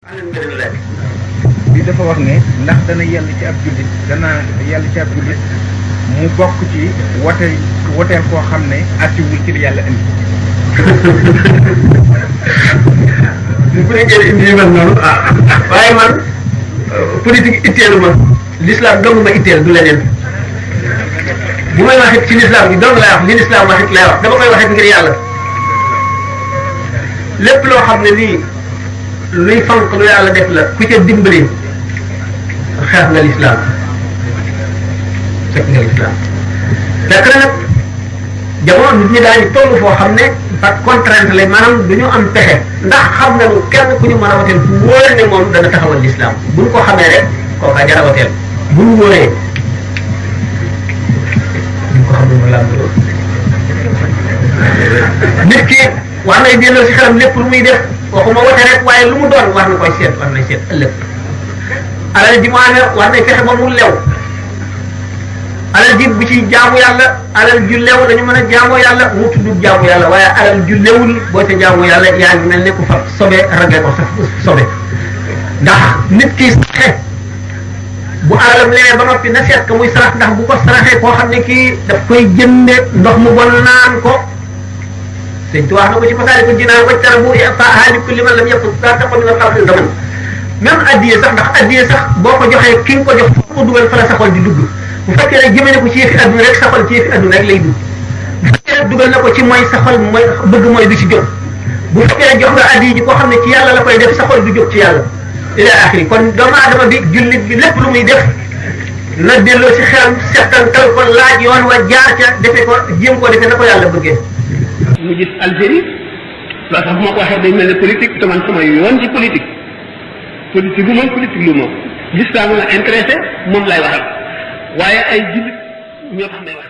alhamdulilah bi dafa wax ne ndax dana yell ci ab jullit dana yell ci ab jullit mu bokk ci woteel koo xam ne attiwul ci li yàlla indi bu nekkee indi yu mel noonu waaye man politique itteelu ma l'islam dong ma itteel du leneen bu may waxit ci l'islam bi dong lay wax li l'islam waxit lay wax dama koy waxit ngir yàlla lépp loo xam ne lii luy fonk lu yàlla def la ku ca dimbali xeex nga l'islam fekk nga l'islam fekk na nag jamono nit ñi daañu toll foo xam ne par contrainte la maanaam du ñu am pexe ndax xam nañu kenn ku ñu mën a wateel fu wóor ne moom dana taxawal l'islam bu ñu ko xamee rek kooka jar a wateel bu ñu wóoree ñu ko xam ne mu làmb loolu nit ki war nay delloo si xelam lépp lu muy def waxuma wote rek waaye lu mu doon war na koy seet war na seet ëllëg alal ji mu amee war nay fexe ba mu lew alal ji bu ci jaamu yàlla alal ju lew dañu mën a jaamoo yàlla mu tudd jaamu yàlla waaye alal ju lewul boo ca jaamu yàlla yaa ngi mel ne ku fa sobe ragee ko sa sobe ndax nit ki saxe bu alalam leneen ba noppi na seet ka muy sarax ndax bu ko saraxee koo xam ne kii daf koy jënde ndox mu bon naan ko sëñ bi wax na ko ci fasaale ko jinaan waj tara bu faali kulli man lam yëpp daa taxaw na xalqi zaman même addiye sax ndax addiye sax boo ko joxee ki nga ko jox fu ko dugal fa la sa xol di dugg bu fekkee ne jëmee ne ko ci yëfi adduna rek sa xol ci yëfi adduna rek lay dugg bu fekkee ne dugal na ko ci mooy sa xol mooy bëgg mooy du ci jóg bu fekkee ne jox nga addiye ji koo xam ne ci yàlla la koy def sa xol du jóg ci yàlla ila axiri kon doomu aadama bi jullit bi lépp lu muy def na delloo ci xelam settantal ko laaj yoon wa jaar ca defe ko jéem koo defee na ko yàlla bëggee mu gis Algérie loolu sax bu ma ko waxee day mel ne politique te man sama yoon ci politique lu moom politique lu moom l'islam la intéressé moom lay waxal waaye ay jullit ñoo tax may wax